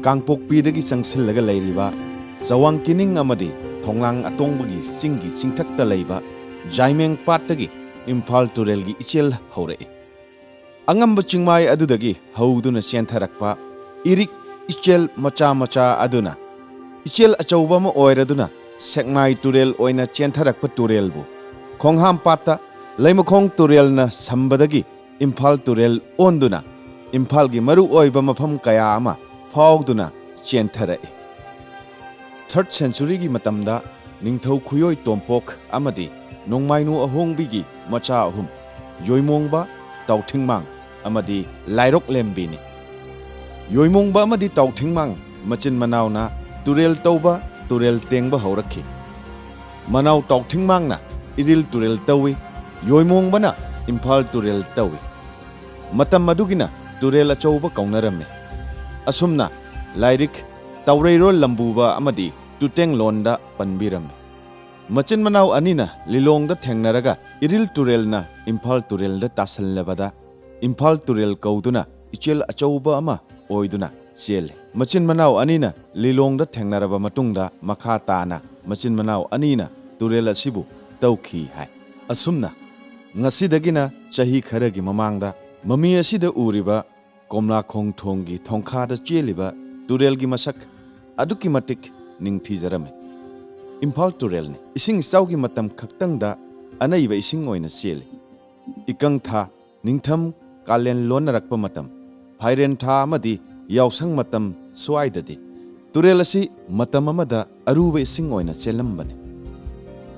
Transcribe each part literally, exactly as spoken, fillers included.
ꯀꯥꯡꯄꯣꯛꯄꯤꯗꯒꯤ ꯆꯪꯁꯤꯜꯂꯒ ꯂꯩꯔꯤꯕ ꯆꯋꯥꯡ ꯀꯤꯅꯤꯡ ꯑꯃꯗꯤ ꯊꯣꯡꯂꯥꯡ ꯑꯇꯣꯡꯕꯒꯤ ꯆꯤꯡꯒꯤ ꯆꯤꯡꯊꯛꯇ ꯂꯩꯕ ꯖꯥꯏꯃꯦꯡ ꯄꯥꯠꯇꯒꯤ ꯏꯝꯐꯥꯜ ꯇꯨꯔꯦꯜꯒꯤ ꯏꯆꯦꯜ ꯍꯧꯔꯛꯏ꯫ ꯑꯉꯝꯕ ꯆꯤꯡꯃꯥꯏ ꯑꯗꯨꯗꯒꯤ ꯍꯧꯗꯨꯅ ꯆꯦꯟꯊꯔꯛꯄ ꯏꯔꯤꯛ ꯏꯆꯦꯜ ꯃꯆꯥ ꯃꯆꯥ ꯑꯗꯨꯅ ꯏꯆꯦꯜ ꯑꯆꯧꯕ ꯑꯃ ꯑꯣꯏꯔꯗꯨꯅ ꯁꯦꯛꯃꯥꯏ ꯇꯨꯔꯦꯜ ꯑꯣꯏꯅ ꯆꯦꯟꯊꯔꯛꯄ ꯇꯨꯔꯦꯜꯕꯨ ꯈꯣꯡꯍꯥꯝꯄꯥꯠꯇ ꯂꯩꯃꯈꯣꯡ ꯇꯨꯔꯦꯜꯅ ꯁꯝꯕꯗꯒꯤ ꯏꯝꯐꯥꯜ ꯇꯨꯔꯦꯜ ꯑꯣꯟꯗꯨꯅ ꯏꯝꯐꯥꯜꯒꯤ ꯃꯔꯨ ꯑꯣꯏꯕ ꯃꯐꯝ ꯀꯌꯥ ꯑꯃ ꯐꯥꯎꯗꯨꯅ ꯆꯦꯟꯊꯔꯛꯏ꯫ ꯊꯥꯔꯠ ꯁꯦꯟꯆꯨꯔꯤꯒꯤ ꯃꯇꯝꯗ ꯅꯤꯡꯊꯧ ꯈꯨꯌꯣꯏ ꯇꯣꯝꯄꯣꯛ ꯑꯃꯗꯤ ꯅꯣꯡꯃꯥꯏꯅꯨ ꯑꯍꯣꯡꯕꯤꯒꯤ ꯃꯆꯥ ꯑꯍꯨꯝ, ꯌꯣꯏꯃꯣꯡꯕ, ꯇꯥꯎꯊꯤꯡꯃꯥꯡ ꯑꯃꯗꯤ ꯂꯥꯏꯔꯣꯛꯂꯦꯝꯕꯤꯅꯤ꯫ ꯌꯣꯏꯃꯣꯡꯕ ꯑꯃꯗꯤ ꯇꯥꯎꯊꯤꯡꯃꯥꯡ ꯃꯆꯤꯟ ꯃꯅꯥꯎꯅ ꯇꯨꯔꯦꯜ ꯇꯧꯕ, ꯇꯨꯔꯦꯜ ꯇꯦꯡꯕ ꯍꯧꯔꯛꯈꯤ꯫ ꯃꯅꯥꯎ ꯇꯥꯎꯊꯤꯡꯃꯥꯡꯅ ꯏꯔꯤꯜ ꯇꯨꯔꯦꯜ ꯇꯧꯏ, ꯌꯣꯏꯃꯣꯡꯕꯅ ꯏꯝꯐꯥꯜ ꯇꯨꯔꯦꯜ ꯇꯧꯏ꯫ ꯃꯇꯝ ꯑꯗꯨꯒꯤꯅ ꯇꯨꯔꯦꯜ ꯑꯆꯧꯕ ꯀꯧꯅꯔꯝꯃꯤ꯫ ꯑꯁꯨꯝꯅ ꯂꯥꯏꯔꯤꯛ ꯇꯧꯔꯩꯔꯣꯜ ꯂꯝꯕꯨꯕ ꯑꯃꯗꯤ ꯇꯨꯇꯦꯡꯂꯣꯟꯗ ꯄꯟꯕꯤꯔꯝꯃꯤ꯫ ꯃꯆꯤꯟ ꯃꯅꯥꯎ ꯑꯅꯤꯅ ꯂꯤꯂꯣꯡꯗ ꯊꯦꯡꯅꯔꯒ ꯏꯔꯤꯜ ꯇꯨꯔꯦꯜꯅ ꯏꯝꯐꯥꯜ ꯇꯨꯔꯦꯜꯗ ꯇꯥꯁꯜꯂꯕꯗ ꯏꯝꯐꯥꯜ ꯇꯨꯔꯦꯜ ꯀꯧꯗꯨꯅ ꯏꯆꯦꯜ ꯑꯆꯧꯕ ꯑꯃ ꯑꯣꯏꯗꯨꯅ ꯆꯦꯜꯂꯤ꯫ ꯃꯆꯤꯟ ꯃꯅꯥꯎ ꯑꯅꯤꯅ ꯂꯤꯂꯣꯡꯗ ꯊꯦꯡꯅꯔꯕ ꯃꯇꯨꯡꯗ ꯃꯈꯥ ꯇꯥꯅ ꯃꯆꯤꯟ ꯃꯅꯥꯎ ꯑꯅꯤꯅ ꯇꯨꯔꯦꯜ ꯑꯁꯤꯕꯨ ꯇꯧꯈꯤ ꯍꯥꯏ꯫ ꯑꯁꯨꯝꯅ ꯉꯁꯤꯗꯒꯤꯅ ꯆꯍꯤ ꯈꯔꯒꯤ ꯃꯃꯥꯡꯗ ꯃꯃꯤ ꯑꯁꯤꯗ ꯎꯔꯤꯕ ꯀꯣꯝꯂꯥꯈꯣꯡ ꯊꯣꯡꯒꯤ ꯊꯣꯡꯈꯥꯗ ꯆꯦꯜꯂꯤꯕ ꯇꯨꯔꯦꯜꯒꯤ ꯃꯁꯛ ꯑꯗꯨꯛꯀꯤ ꯃꯇꯤꯛ ꯅꯤꯡꯊꯤꯖꯔꯝꯃꯤ꯫ ꯏꯝꯐꯥꯜ ꯇꯨꯔꯦꯜꯅꯤ꯫ ꯏꯁꯤꯡ ꯏꯆꯥꯎꯒꯤ ꯃꯇꯝ ꯈꯛꯇꯪꯗ ꯑꯅꯩꯕ ꯏꯁꯤꯡ ꯑꯣꯏꯅ ꯆꯦꯜꯂꯤ꯫ ꯏꯀꯪ ꯊꯥ, ꯅꯤꯡꯊꯝ, ꯀꯥꯂꯦꯟ ꯂꯣꯟꯅꯔꯛꯄ ꯃꯇꯝ, ꯐꯥꯏꯔꯦꯟ ꯊꯥ ꯑꯃꯗꯤ ꯌꯥꯎꯁꯪ ꯃꯇꯝ ꯁ꯭ꯋꯥꯏꯗꯗꯤ ꯇꯨꯔꯦꯜ ꯑꯁꯤ ꯃꯇꯝ ꯑꯃꯗ ꯑꯔꯨꯕ ꯏꯁꯤꯡ ꯑꯣꯏꯅ ꯆꯦꯜꯂꯝꯕꯅꯤ꯫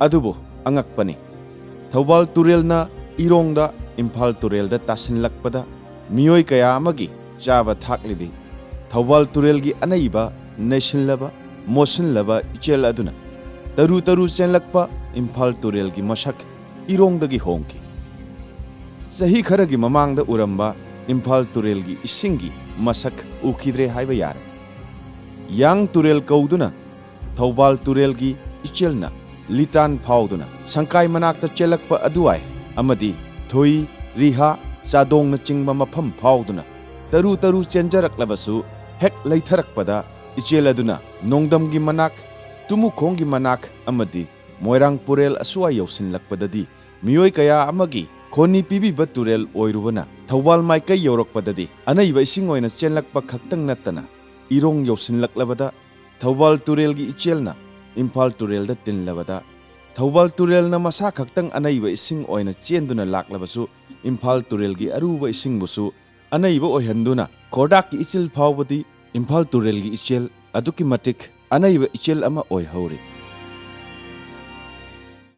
ꯑꯗꯨꯕꯨ ꯑꯉꯛꯄꯅꯤ, ꯊꯧꯕꯥꯜ ꯇꯨꯔꯦꯜꯅ ꯏꯔꯣꯡꯗ ꯏꯝꯐꯥꯜ ꯇꯨꯔꯦꯜꯗ ꯇꯥꯁꯤꯜꯂꯛꯄꯗ ꯃꯤꯑꯣꯏ ꯀꯌꯥ ꯑꯃꯒꯤ ꯆꯥꯕ ꯊꯥꯛꯂꯤꯕꯤ ꯊꯧꯕꯥꯜ ꯇꯨꯔꯦꯜꯒꯤ ꯑꯅꯩꯕ, ꯅꯩꯁꯤꯜꯂꯕ, ꯃꯣꯠꯁꯤꯜꯂꯕ ꯏꯆꯦꯜ ꯑꯗꯨꯅ ꯇꯔꯨ ꯇꯔꯨ ꯆꯦꯜꯂꯛꯄ ꯏꯝꯐꯥꯜ ꯇꯨꯔꯦꯜꯒꯤ ꯃꯁꯛ ꯏꯔꯣꯡꯗꯒꯤ ꯍꯣꯡꯈꯤ꯫ ꯆꯍꯤ ꯈꯔꯒꯤ ꯃꯃꯥꯡꯗ ꯎꯔꯝꯕ ꯏꯝꯐꯥꯜ ꯇꯨꯔꯦꯜꯒꯤ ꯏꯁꯤꯡꯒꯤ ꯃꯁꯛ ꯎꯈꯤꯗ꯭ꯔꯦ ꯍꯥꯏꯕ ꯌꯥꯔꯦ꯫ ꯌꯥꯡ ꯇꯨꯔꯦꯜ ꯀꯧꯗꯨꯅ ꯊꯧꯕꯥꯜ ꯇꯨꯔꯦꯜꯒꯤ ꯏꯆꯦꯜꯅ ꯂꯤꯇꯥꯟ ꯐꯥꯎꯗꯨꯅ ꯁꯪꯀꯥꯏ ꯃꯅꯥꯛꯇ ꯆꯦꯜꯂꯛꯄ ꯑꯗꯨꯋꯥꯏ ꯑꯃꯗꯤ ꯊꯨꯏ, ꯔꯤꯍꯥ, ꯆꯥꯗꯣꯡꯅꯆꯤꯡꯕ ꯃꯐꯝ ꯐꯥꯎꯗꯨꯅ ꯇꯔꯨ ꯇꯔꯨ ꯆꯦꯟꯖꯔꯛꯂꯕꯁꯨ ꯍꯦꯛ ꯂꯩꯊꯔꯛꯄꯗ ꯏꯆꯦꯜ ꯑꯗꯨꯅ ꯅꯣꯡꯗꯝꯒꯤ ꯃꯅꯥꯛ, ꯇꯨꯃꯨꯈꯣꯡꯒꯤ ꯃꯅꯥꯛ ꯑꯃꯗꯤ ꯃꯣꯏꯔꯥꯡ ꯄꯨꯔꯦꯜ ꯑꯁ꯭ꯋꯥꯏ ꯌꯧꯁꯤꯜꯂꯛꯄꯗꯗꯤ ꯃꯤꯑꯣꯏ ꯀꯌꯥ ꯑꯃꯒꯤ ꯈꯣꯟꯅꯤ ꯄꯤꯕꯤꯕ ꯇꯨꯔꯦꯜ ꯑꯣꯏꯔꯨꯕꯅ ꯊꯧꯕꯥꯜ ꯃꯥꯏꯀꯩ ꯌꯧꯔꯛꯄꯗꯗꯤ ꯑꯅꯩꯕ ꯏꯁꯤꯡ ꯑꯣꯏꯅ ꯆꯦꯜꯂꯛꯄ ꯈꯛꯇꯪ ꯅꯠꯇꯅ ꯏꯔꯣꯡ ꯌꯧꯁꯤꯜꯂꯛꯂꯕꯗ ꯊꯧꯕꯥꯜ ꯇꯨꯔꯦꯜꯒꯤ ꯏꯆꯦꯜꯅ ꯏꯝꯐꯥꯜ ꯇꯨꯔꯦꯜꯗ ꯇꯤꯜꯂꯕꯗ ꯊꯧꯕꯥꯜ ꯇꯨꯔꯦꯜꯅ ꯃꯁꯥ ꯈꯛꯇꯪ ꯑꯅꯩꯕ ꯏꯁꯤꯡ ꯑꯣꯏꯅ ꯆꯦꯟꯗꯨꯅ ꯂꯥꯛꯂꯕꯁꯨ ꯏꯝꯐꯥꯜ ꯇꯨꯔꯦꯜꯒꯤ ꯑꯔꯨꯕ ꯏꯁꯤꯡꯕꯨꯁꯨ ꯑꯅꯩꯕ ꯑꯣꯏꯍꯟꯗꯨꯅ ꯈꯣꯔꯗꯥꯛꯀꯤ ꯏꯆꯤꯜ ꯐꯥꯎꯕꯗꯤ ꯏꯝꯐꯥꯜ ꯇꯨꯔꯦꯜꯒꯤ ꯏꯆꯦꯜ ꯑꯗꯨꯛꯀꯤ ꯃꯇꯤꯛ ꯑꯅꯩꯕ ꯏꯆꯦꯜ ꯑꯃ ꯑꯣꯏꯍꯧꯔꯤ꯫